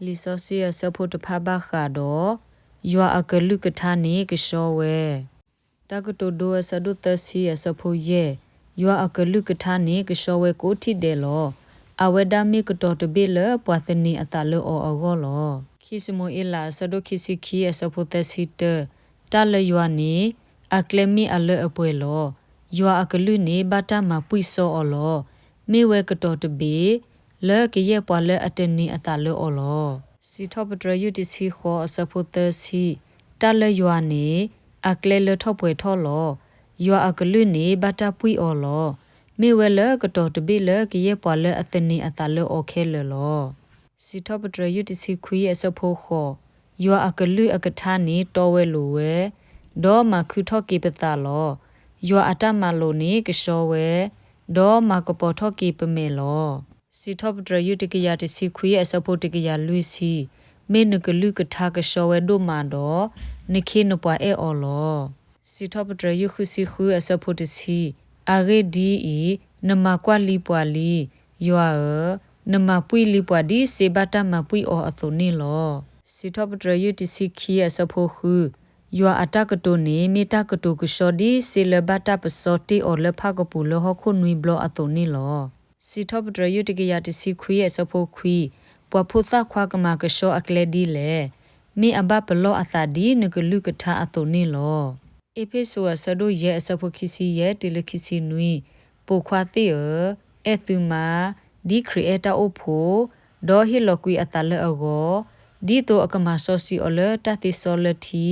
လံာ်စီဆှံအဆၢဖိတဖၣ်ဘၣ်ဃးဒီး ယွၤအကလုၢ်ကထါန့ၣ်ကဆှီဝဲ. တၢ်ကတိၤဒိအဆၢဒိၣ်သၢဆံအဆၢဖိယဲၢ်, ယွၤအကလုၢ်ကထါန့ၣ်ကဆှီဝဲကိးထံၣ်ဒဲးလီၤ. အဝဲဒၣ်မ့ၢ်ကတီၤတဘ့ၣ်လၢပှၤသန့ၤအသးလၢအီၤအဂီၢ်လီၤ. ခံၡမူၤအ့လးအဆၢဒိၣ်ခံဆံခံအဆၢဖိသၢဆံတၢ, တၢ်လၢယွၤန့ၣ် အကျဲမ့ၢ်အလၢအပှဲၤလီၤ. ယွၤအကလုၢ်န့ၣ်ဘၣ်တၢ်မၤပှံၢ်စီအီၤလီၤ. မ့ၢ်ဝဲကတီၤတဘ့ၣ် လၢကယဲၢ်ပှၤလၢအတန့ၤအသးလၢအီၤလီၤ. စံးထီၣ်ပတြၢၤယုၢ်တဆံဃိးအဆၢဖိသၢဆံ, တၢ်လၢယွၤန့ၣ် အကျဲလၢထီၣ်ပှဲၤထီၣ်လီၤ. ယွၤအကလုၢ်န့ၣ်ဘၣ်တၢ်ပှံၢ်အီၤလီၤ. မ့ၢ်ဝဲလၢကတီၤတဘ့ၣ်လၢကယဲၢ်ပှၤလၢအသန့ၤအသးလၢအီၤခဲလၢာ်လီၤ. စံးထီၣ်ပတြၢၤယုၢ်တဆံခွံအဆၢဖိဃိး, ယွၤအကလုၢ်အကထါန့ၣ်တီဝဲလိၤဝဲ, ဒီးမၤခုထီၣ်က့ၤပသးလီၤ. ယွၤအတၢ်မၤလိာ်န့ၣ်ကဆှီဝဲ, ဒီးမၤကပီၤထီၣ်က့ၤပမဲာ်လီၤ. စံးထီၣ်ပတြၢၤယုၢ်တကယၤတဆံခွံအဆၢဖိတကယၤလွံၢ်ဆံ, မ့ၢ်နကလုၢ်ကထါကဆှီဝဲဒိၣ်မးဒီး, နခ့နပှၤအဲၣ်အီၤလီၤ. စံးထီၣ်ပတြၢၤယုၢ်ဃုဆံဃုအဆၢဖိတဆံ, အဂ့ၢ်ဒ်အံၤ, နမၤကွၢ်လံပှၤလံ, ယွၤဧၢ, နမၤပှံၢ်လံပှၤဒ်စ့ဘၣ်တၢ်မၤပှံၢ်အီၤအသိးန့ၣ်လီၤ. စံးထီၣ်ပတြၢၤယုၢ်တဆံခံအဆၢဖိဃု, ယွၤအတၢ်ကတိၤန့ၣ် မ့ၢ်တၢ်ကတိၤကဆှီဒ်စ့လၢဘၣ်တၢ်ပစီတ့ၢ်အီၤလၢဖၣ်ကပူၤလၢဟီၣ်ခိၣ်နွံဘျီအသိးန့ၣ်လီၤ. စံးထီၣ်ပတြၢၤယုၢ်တကယၤတဆံခွံအဆၢဖိခွံ, ပှၤဖိသၣ်ခွါကမၤကဆှီအကျဲဒ်လဲၣ်. မ့ၢ်အဘၣ်ပလီၢ်အသးဒ်နကလုၢ်ကထါအသိးန့ၣ်လီၤ. အ့းဖ့းစူးအဆၢဒိၣ်ယဲၢ်အဆၢဖိခံဆံယဲၢ်တုၤလၢခံဆံနွံ, ပိာ်ခွါသ့ၣ်ဧၢ, အဲၣ်သုမါ, ဒ်ခရံာ်အဲၣ်တၢ်အိၣ်ဖှိၣ်, ဒီးဟ့ၣ်လီၤကွံာ်အသးလၢအဂီၢ်, ဒ်သိးအကမၤစီဆှံအီၤလၢတၢ်သ့စီလၢထံ,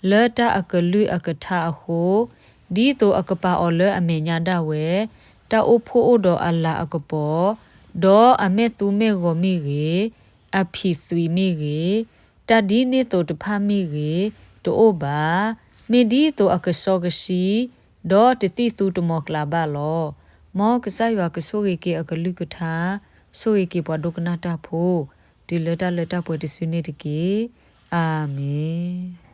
လၢတၢ်အကလုၢ်အကထါအဃိ, ဒ်သိးအကပာ်အီၤလၢအမဲာ်ညါဒၣ်ဝဲ, တၢ်အိၣ်ဖှိၣ်အိၣ်ဒီးအလၤအကပီၤ, ဒီးအမဲာ်သူမဲာ်ဂီၤမ့ၢ်ဂ့ၤ, အဖံးသွံးမ့ၢ်ဂ့ၤ, တၢ်ဒ်န့ၣ်သိးတဖၣ်မ့ၢ်ဂ့ၤ, တအိၣ်ဘၣ်. မ့ၢ်ဒ်သိးအကစီကဆှံ, ဒီးတသံၣ်သူတမီၤကျၢ်ဘၣ်လီၤ. မ်ကစၢ်ယွၤကဆိၣ်ဂ့ၤက့ၤအကလုၢ်ကထါ, ဆိၣ်ဂ့ၤက့ၤပှၤဒိကနၣ်တၢ်ဖိ, တုၤလၢတၢ်လၢတၢ်ပှဲၤတစုန့ၣ်တက့ၢ်. အၤမ့ၣ်.